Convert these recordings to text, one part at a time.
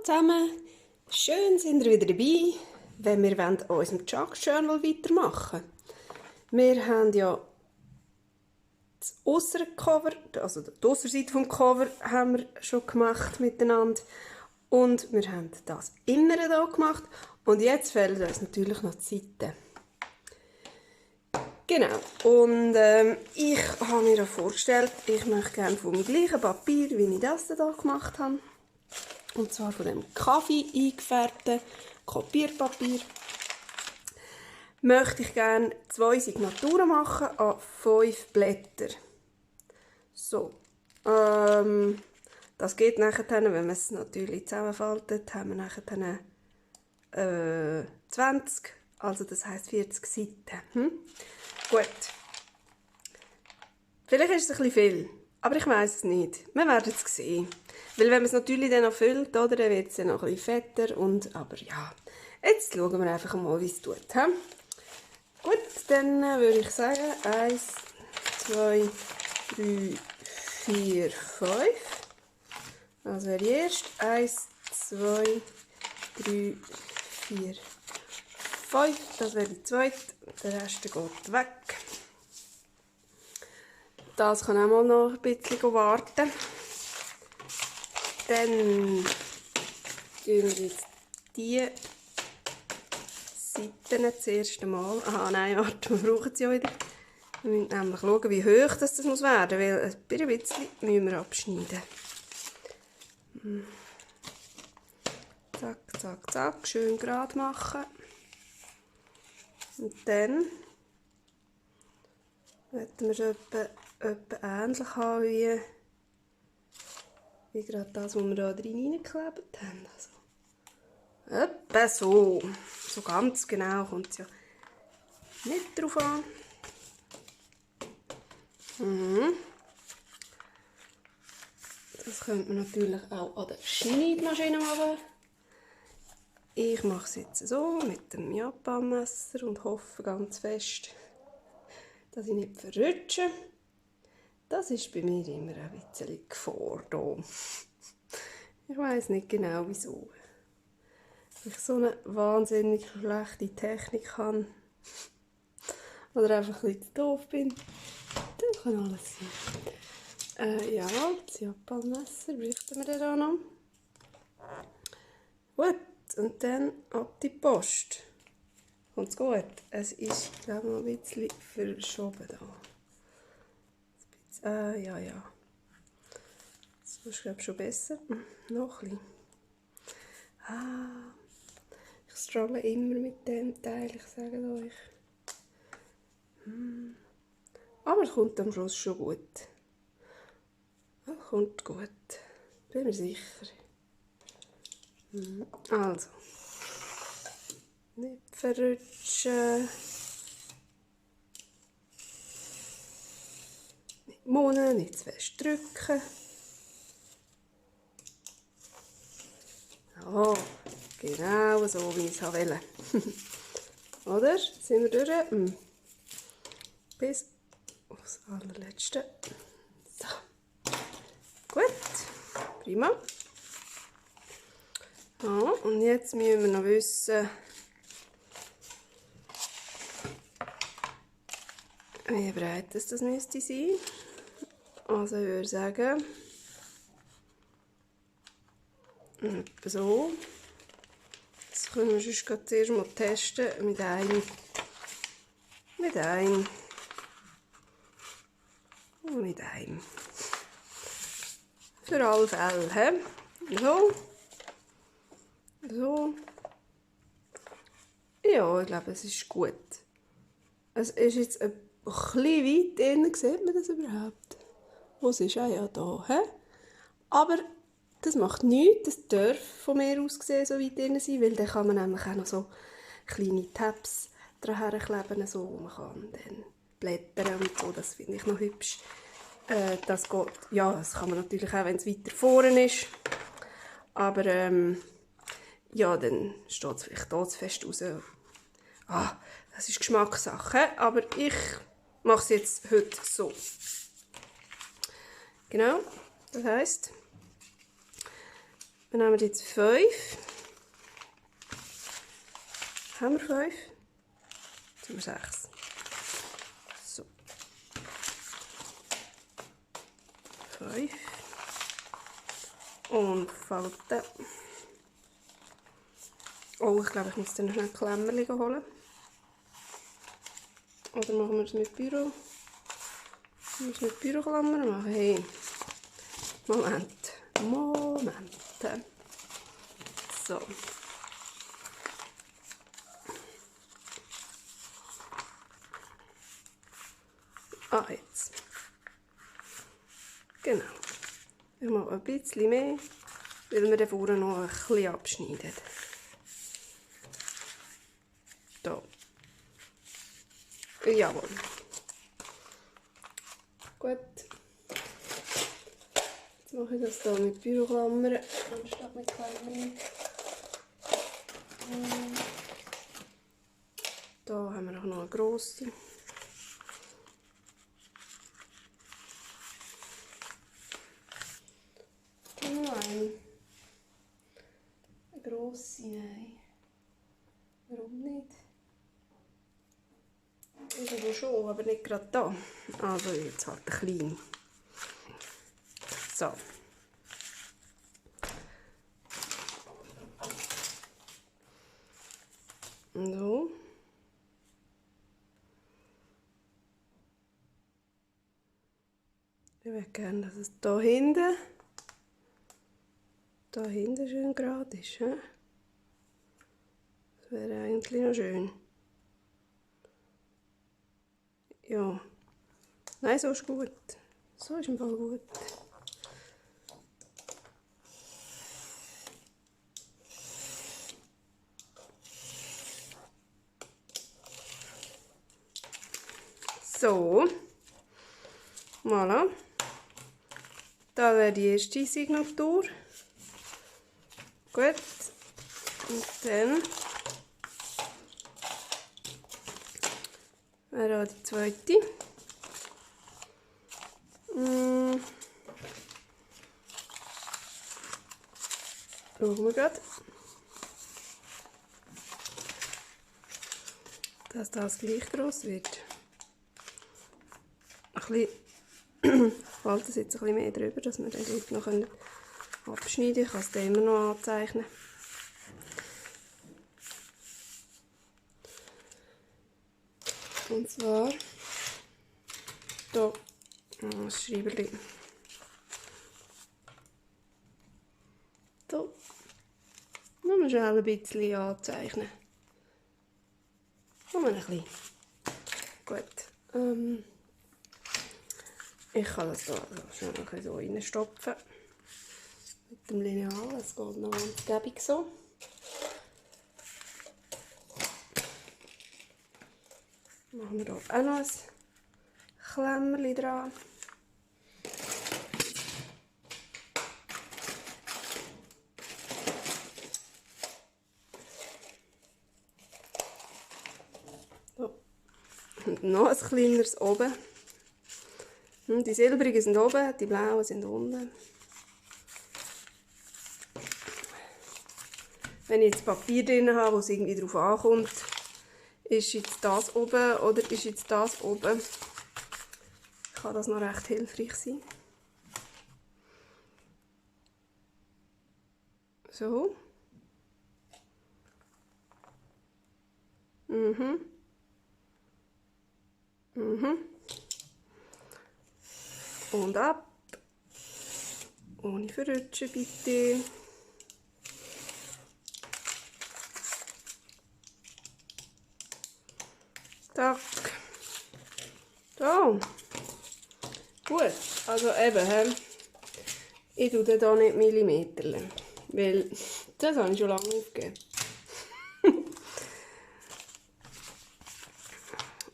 zusammen, schön sind ihr wieder dabei, wenn wir an unserem Jug Journal weitermachen. Wir haben ja das äußere Cover, also die Ausserseite vom Cover haben wir schon gemacht miteinander und wir haben das Innere hier gemacht und jetzt fehlen uns natürlich noch die Seiten. Genau, und ich habe mir ja vorgestellt, ich möchte gerne vom gleichen Papier, wie ich das hier gemacht habe, und zwar von dem Kaffee eingefärbten Kopierpapier, möchte ich gerne 2 Signaturen machen an 5 Blätter. So, das geht nachher, wenn man es natürlich zusammenfaltet, haben wir nachher 20, also das heisst 40 Seiten. Gut. Vielleicht ist es ein bisschen viel, aber ich weiss es nicht. Wir werden es sehen. Weil wenn man es natürlich dann noch füllt, oder, dann wird es dann noch ein bisschen fetter. Aber ja, jetzt schauen wir einfach mal, wie es tut. He? Gut, dann würde ich sagen 1, 2, 3, 4, 5. Das wäre die erste. 1, 2, 3, 4, 5. Das wäre die zweite. Der Rest geht weg. Das kann auch mal noch ein bisschen warten. Dann tun wir jetzt diese Seiten das erste Mal. Aha, nein, warte, wir brauchen sie ja wieder. Wir müssen nämlich schauen, wie hoch das muss werden, weil ein bisschen müssen wir abschneiden. Zack, zack, zack, schön gerade machen. Und dann werden wir es etwa ähnlich haben wie gerade das, was wir hier drin reingeklebt haben. Also, etwa so. So ganz genau kommt es ja nicht drauf an. Das könnte man natürlich auch an der Schneidmaschine machen. Ich mache es jetzt so mit dem Japanmesser und hoffe ganz fest, dass ich nicht verrutsche. Das ist bei mir immer ein bisschen Gefahr da. Ich weiss nicht genau wieso. Wenn ich so eine wahnsinnig schlechte Technik habe oder einfach ein bisschen zu doof bin, dann kann alles sein. Ja, das Japanmesser bräuchten wir dann auch noch. Gut, und dann ab die Post. Kommt's gut? Es ist, glaube ich, noch ein bisschen verschoben da. Ja. So ist, glaube ich, schon besser. Noch ein bisschen. Ich struggle immer mit dem Teil, ich sage euch. Aber es kommt am Schluss schon gut. Kommt gut. Bin mir sicher. Also. Nicht verrutschen. Nicht munnen, nicht zu fest drücken. Ja, genau so, wie ich es wollte. Oder? Sind wir durch? Bis aufs allerletzte. So. Gut. Prima. Ja, und jetzt müssen wir noch wissen, wie breit das müsste sein. Also ich würde sagen, etwa so. Das können wir sonst zuerst mal testen mit einem. Und mit einem. Für alle Fälle. He? So. So. Ja, ich glaube, es ist gut. Es ist jetzt ein bisschen weit drin. Sieht man das überhaupt? Wo es ist? Ah ja, da. He? Aber das macht nichts. Das darf von mir aus gesehen so weit drin sein, weil dann kann man nämlich auch noch so kleine Tabs dran kleben, so, wo man kann dann blättern und so. Das finde ich noch hübsch. Das geht, ja, das kann man natürlich auch, wenn es weiter vorne ist. Aber ja, dann steht es vielleicht hier zu fest raus. Das ist Geschmackssache, aber ich mache es jetzt heute so. Genau, das heisst, Wir nehmen jetzt 5. Haben wir 5? Jetzt haben wir 6. So. 5. Und falten. Oh, ich glaube, ich muss dann noch ein Klemmerchen holen. Oder machen wir es mit Büro? Wir müssen mit Büroklammern machen. Hey. Moment. So. Ah, jetzt. Genau. Ich mache ein bisschen mehr, weil wir dann vorne noch ein bisschen abschneiden. Da. Jawohl. Gut. Jetzt mache ich das hier mit Büroklammern anstatt mit Klammern. Da haben wir auch noch eine grosse. Nein. Eine grosse, nein. Warum nicht? Irgendwo schon, aber nicht gerade da. Also jetzt halt eine kleine. So. So. Ich würde gerne, dass es hier hinten schön gerade ist. He? Das wäre eigentlich noch schön. Ja. Nein, so ist gut. So ist im Fall gut. So. Voilà. Da wäre die erste Signatur. Gut. Und dann wäre auch die zweite. Schauen wir gerade. Dass das gleich groß wird. Ein bisschen fällt es jetzt ein bisschen mehr drüber, dass wir den dort noch abschneiden können. Ich kann es dann immer noch anzeichnen. Und zwar hier das Schreiberli. So. Nur schnell ein bisschen anzeichnen. Nur ein bisschen. Gut. Ich kann das hier schnell so reinstopfen. Mit dem Lineal. Das geht noch ganz gäbig so. Machen wir hier auch noch ein Klemmerchen dran. So. Und noch ein kleineres oben. Die silbrigen sind oben, die blauen sind unten. Wenn ich jetzt Papier drin habe, wo es irgendwie drauf ankommt, ist jetzt das oben oder ist jetzt das oben, kann das noch recht hilfreich sein. So. Und ab. Ohne verrutschen, bitte. Tack. So. Gut. Also eben, ich tue den hier nicht Millimeter, weil das habe ich schon lange aufgegeben.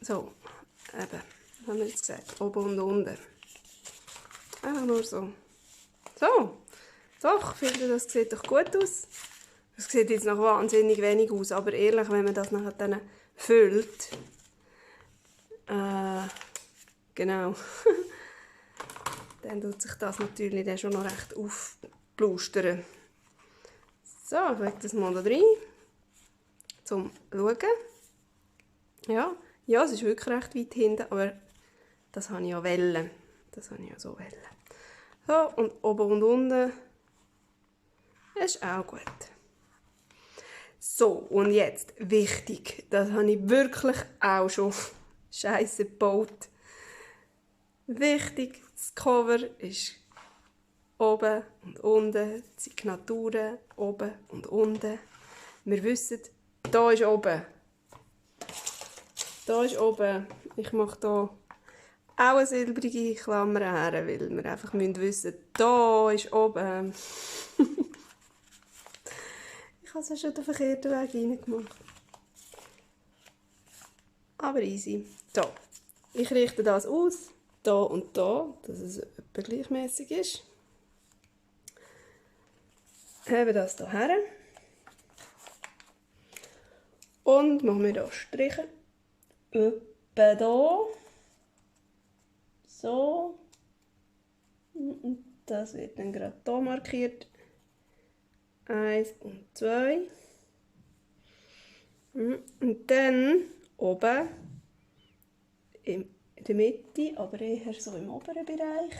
So, eben, was haben wir jetzt gesagt? Oben und unten. Einfach nur so. So, doch, ich finde, das sieht doch gut aus. Das sieht jetzt noch wahnsinnig wenig aus, aber ehrlich, wenn man das nachher dann füllt, genau, dann tut sich das natürlich dann schon noch recht aufblustern. So, ich lege das mal da rein, zum Schauen. Ja, ja, es ist wirklich recht weit hinten, aber das habe ich ja wollen. Das habe ich ja so wollen. So, und oben und unten ist auch gut. So, und jetzt, wichtig, das habe ich wirklich auch schon scheisse gebaut. Wichtig, das Cover ist oben und unten, die Signaturen oben und unten. Wir wissen, da ist oben. Da ist oben. Ich mache hier auch eine silbrige Klammer her, weil wir einfach wissen müssen, da ist oben. Ich habe es ja schon den verkehrten Weg reingemacht. Aber easy. So, ich richte das aus, da und da, dass es etwa gleichmäßig ist. Heben das hier her. Und machen wir hier Striche. Etwa da. So. Und das wird dann gerade hier markiert. 1 und 2. Und dann oben in der Mitte, aber eher so im oberen Bereich.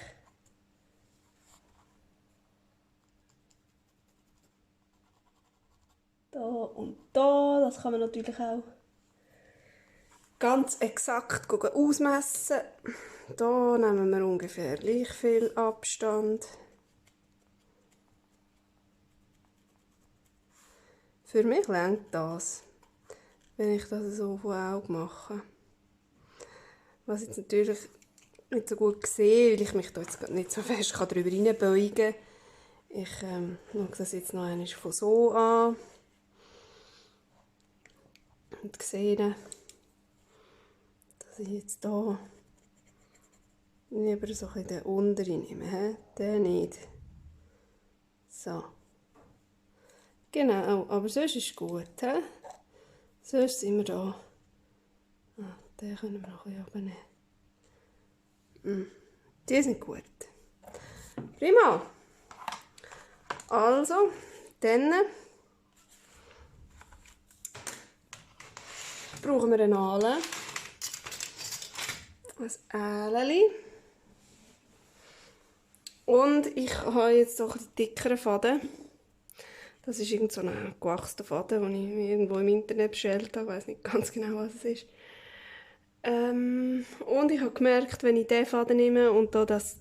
Da und da, das kann man natürlich auch ganz exakt ausmessen. Da nehmen wir ungefähr gleich viel Abstand. Für mich reicht das, wenn ich das so von Auge mache. Was jetzt natürlich nicht so gut sehe, weil ich mich da jetzt nicht so fest darüber hineinbeugen kann. Ich schaue das jetzt noch einmal von so an. Und sehe, dass ich jetzt hier lieber so ein den unteren nehme. Den nicht. So. Genau, aber sonst ist es gut. He? Sonst sind wir da. Ah, den können wir noch ein bisschen runternehmen. Die sind gut. Prima. Also, dann brauchen wir eine Nadel. Ein Ählchen. Und ich habe jetzt so einen dickeren Faden. Das ist irgend so ein gewachsener Faden, den ich mir irgendwo im Internet bestellt habe. Ich weiß nicht ganz genau, was es ist. Und ich habe gemerkt, wenn ich diesen Faden nehme und da das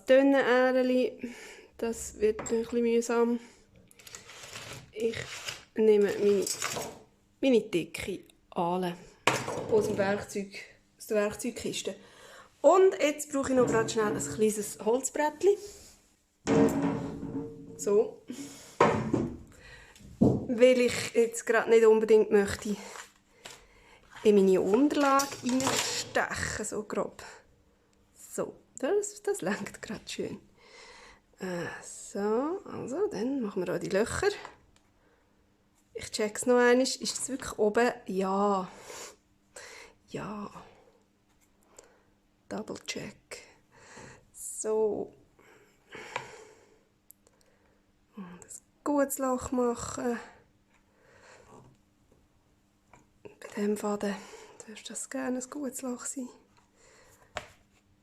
dünne Ährchen, das wird ein bisschen mühsam. Ich nehme meine dicke Ahle aus der Werkzeugkiste. Und jetzt brauche ich noch gerade schnell ein kleines Holzbrettchen. So. Weil ich jetzt gerade nicht unbedingt möchte in meine Unterlage reinstechen, so grob. So, das lenkt gerade schön. So, also, dann machen wir auch die Löcher. Ich check es noch einmal. Ist es wirklich oben? Ja. Ja. Double check. So. Und ein gutes Loch machen. Bei diesem Faden dürfte das gerne ein gutes Loch sein.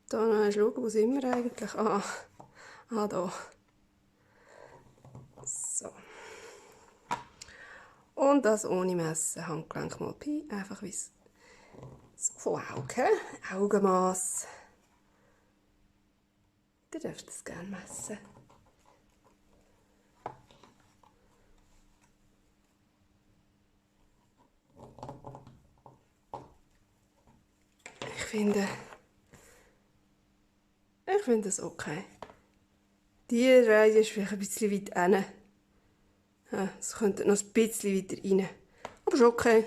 Da noch einmal schauen, wo sind wir eigentlich? Ah, da. So. Und das ohne Messen, Handgelenk mal Pi, einfach wie es so von Augen, Augenmaß. Ihr dürft es gerne messen. Ich finde es okay. Die Reihe ist vielleicht ein bisschen weit hinten. Ja, es könnte noch ein bisschen weiter rein. Aber ist okay.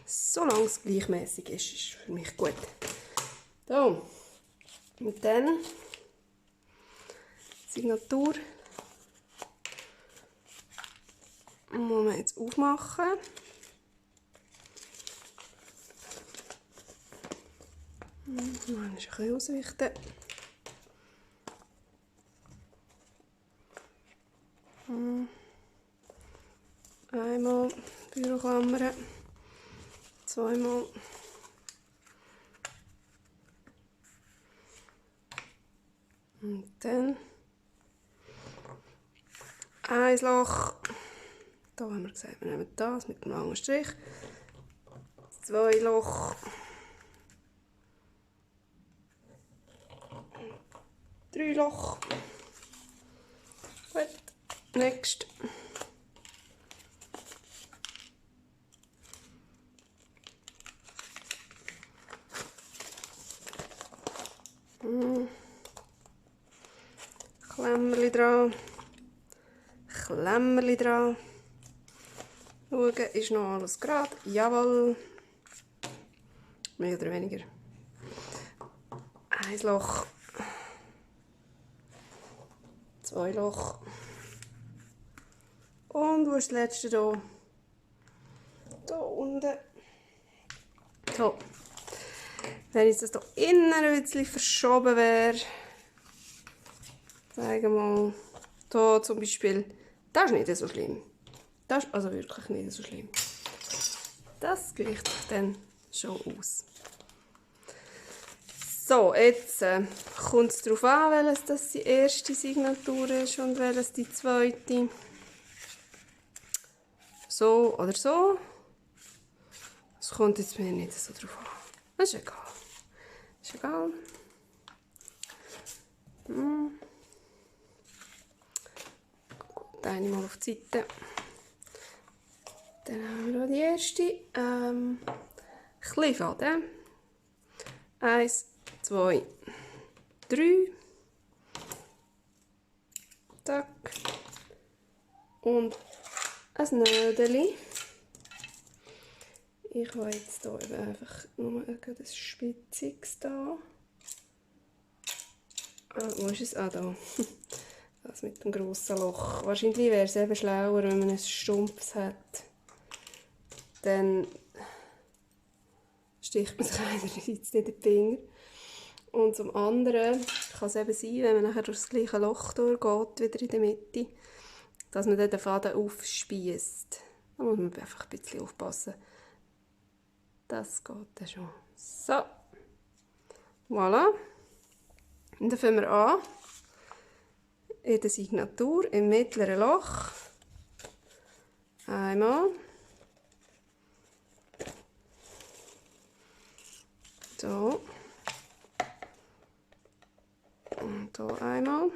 Solange es gleichmäßig ist, ist für mich gut. So. Und dann Signatur. Muss man jetzt aufmachen. Mal ein bisschen ausrichten. Einmal Büroklammern, zweimal und dann ein Loch. Da haben wir gesagt, wir nehmen das mit dem langen Strich. 2 Loch. 3 Loch. Gut, next. Klemmerli dran. Klemmerli dran. Schauen, ist noch alles gerade? Jawohl. Mehr oder weniger. Ein Loch. 2 Loch. Und wo ist das letzte hier? Hier unten. So. Wenn jetzt das hier innen ein bisschen verschoben wäre, sagen wir mal, hier zum Beispiel, das ist nicht so schlimm. Das ist also wirklich nicht so schlimm. Das gleicht sich dann schon aus. So, jetzt kommt es darauf an, welches das die erste Signatur ist und welches die zweite. So oder so. Das kommt jetzt mir nicht so drauf an. Das ist egal. Ist egal. Gut, eine mal auf die Seite. Dann haben wir noch die erste. Kleinfaden. 1, 2, 3. Tack. Und ein Nödeli. Ich habe jetzt hier eben einfach nur ein spitziges da. Wo ist es? Da. Das mit dem grossen Loch. Wahrscheinlich wäre es eben schlauer, wenn man ein stumpfes hat. Dann sticht man sich einerseits nicht in den Finger. Und zum anderen kann es eben sein, wenn man nachher durch das gleiche Loch durchgeht, wieder in der Mitte, dass man dann den Faden aufspießt. Da muss man einfach ein bisschen aufpassen. Das geht dann schon. So. Voilà. Und dann fangen wir an. In der Signatur im mittleren Loch. Einmal. So. Und hier einmal.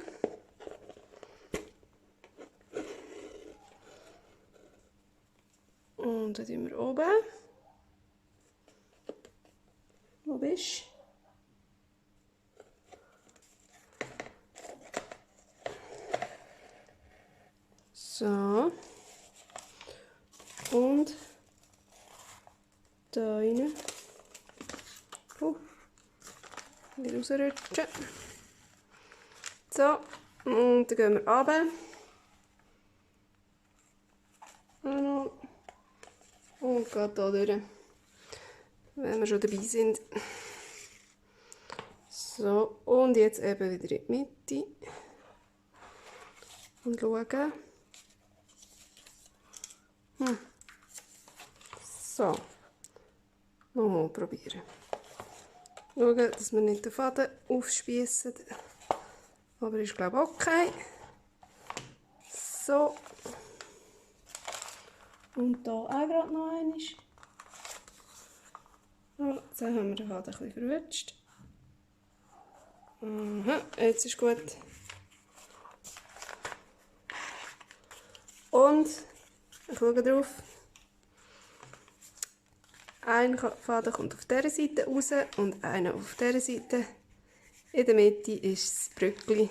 Und dann tun wir oben. Wo bist du? So. Und da rein. Wieder rausrutschen. So. Und dann gehen wir runter. Und geht hier durch. Wenn wir schon dabei sind. So. Und jetzt eben wieder in die Mitte. Und schauen. So. Nochmal probieren. Schauen, dass wir nicht den Faden aufspießen. Aber ist, glaube ich, okay. So. Und hier auch gerade noch einmal. So, jetzt haben wir den Faden ein bisschen verrutscht. Aha, jetzt ist gut. Und ich schaue drauf. Ein Faden kommt auf dieser Seite raus und einer auf dieser Seite. In der Mitte ist das Brückli.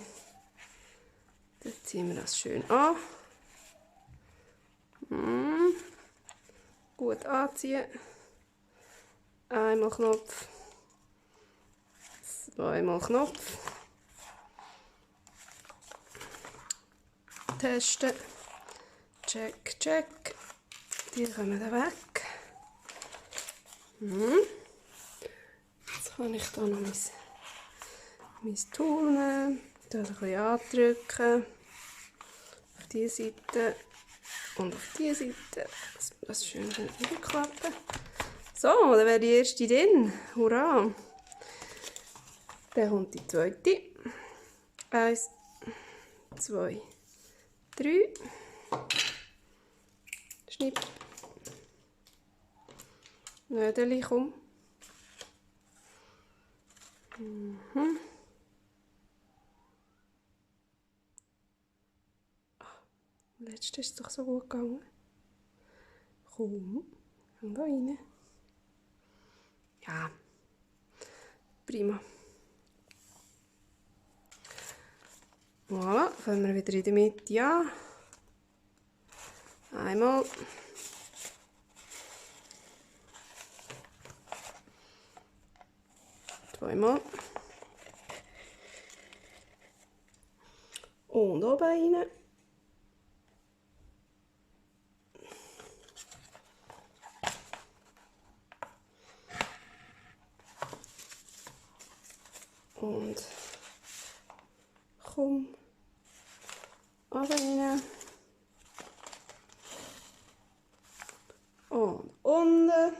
Dann ziehen wir das schön an. Gut anziehen. Einmal Knopf. Zweimal Knopf. Testen. Check, check. Die kommen dann weg. Jetzt kann ich hier noch mein Tool nehmen. Das ein bisschen andrücken. Auf diese Seite Und auf diese Seite das schön überklappen. So, dann wäre die erste drin. Hurra! Dann kommt die zweite. 1, 2, 3. Schnipp. Nödeli, komm. Mhm. Letztes ist es doch so gut gegangen. Komm, komm da rein. Ja, prima. Voilà, fangen wir wieder in der Mitte an. Einmal. Zweimal. Und oben rein. Und komm. Oben rein. Und unten.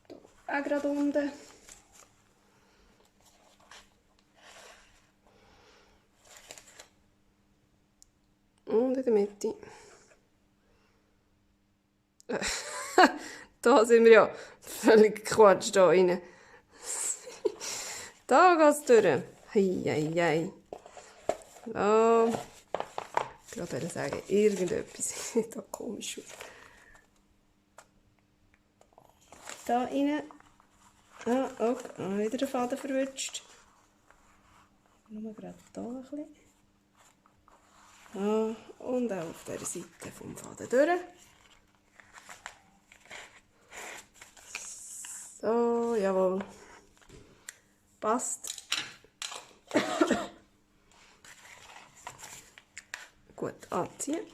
Hier auch gerade unten. Und in der Mitte. Da sind wir ja völlig Quatsch da rein. Da geht es durch. Hei. Ja. Ich wollte sagen, irgendetwas sieht da komisch aus. Da rein. Ah, okay. Wieder den Faden verrutscht. Nur gerade hier ein bisschen. Ah, und auch auf dieser Seite vom Faden durch. So, jawohl. Passt. Gut anziehen.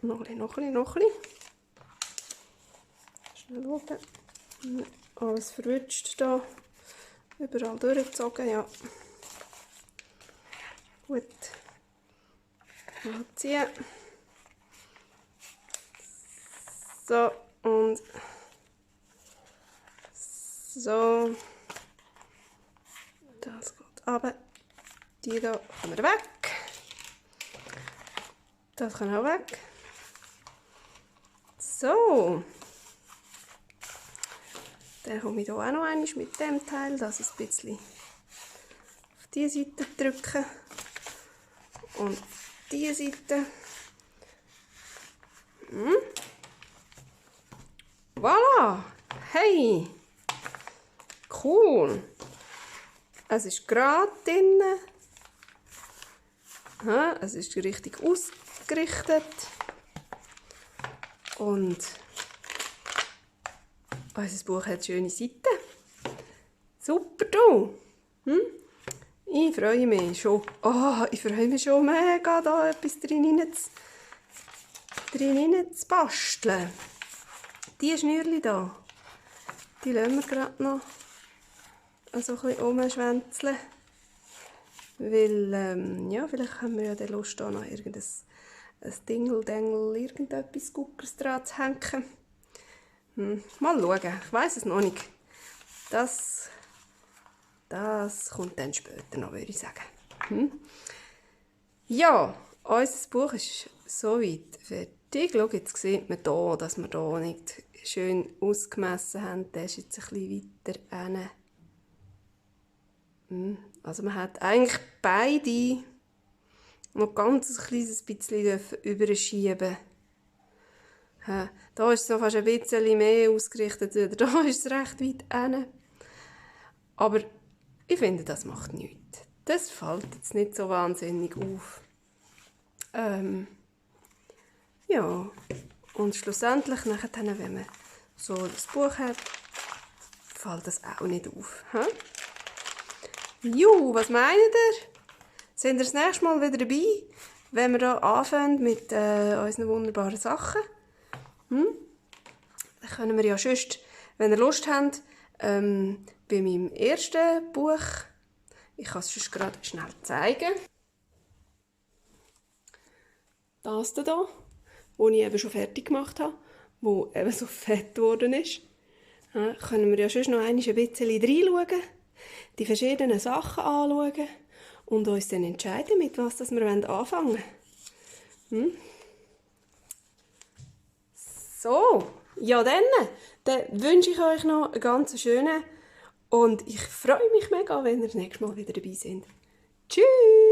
Noch ein bisschen. Schnell schauen. Alles verrutscht hier. Überall durchgezogen, ja. Gut. Anziehen. So, und so. Das geht runter. Die hier können wir weg. Das kann auch weg. So. Dann komme ich hier auch noch einmal mit dem Teil, das ein bisschen auf diese Seite drücken. Und diese Seite. Voilà! Hey! Cool! Es ist gerade drin. Es ist richtig ausgerichtet. Und unser Buch hat schöne Seiten. Super, du! Ich freue mich schon. Ich freue mich schon mega, da etwas drin zu basteln. Die Schnürchen hier, die lassen wir gerade noch so ein bisschen umschwänzeln. Weil, ja, vielleicht haben wir ja dann Lust, da noch irgendein Dingel-Dengel, irgendetwas Guckers dran zu hängen. Mal schauen, ich weiss es noch nicht. Das kommt dann später noch, würde ich sagen. Ja, unser Buch ist soweit fertig. Schau, jetzt sieht man hier, dass wir hier nicht schön ausgemessen haben. Der ist jetzt ein bisschen weiter hinten. Also man hat eigentlich beide noch ganz ein kleines bisschen überschieben. Da ist es noch fast ein bisschen mehr ausgerichtet, da ist es recht weit hinten. Aber ich finde, das macht nichts. Das fällt jetzt nicht so wahnsinnig auf. Ja, und schlussendlich, nachher, wenn man so das Buch hat, fällt das auch nicht auf. Was meint ihr? Sind ihr das nächste Mal wieder dabei, wenn wir hier anfangen mit unseren wunderbaren Sachen? Dann können wir ja sonst, wenn ihr Lust habt, bei meinem ersten Buch, ich kann es sonst gerade schnell zeigen. Das hier, das ich eben schon fertig gemacht habe, wo eben so fett geworden ist. Ja, können wir ja schon noch ein bisschen reinschauen, die verschiedenen Sachen anschauen und uns dann entscheiden, mit was wir anfangen wollen. So, ja dann wünsche ich euch noch einen ganz schönen und ich freue mich mega, wenn ihr das nächste Mal wieder dabei seid. Tschüss!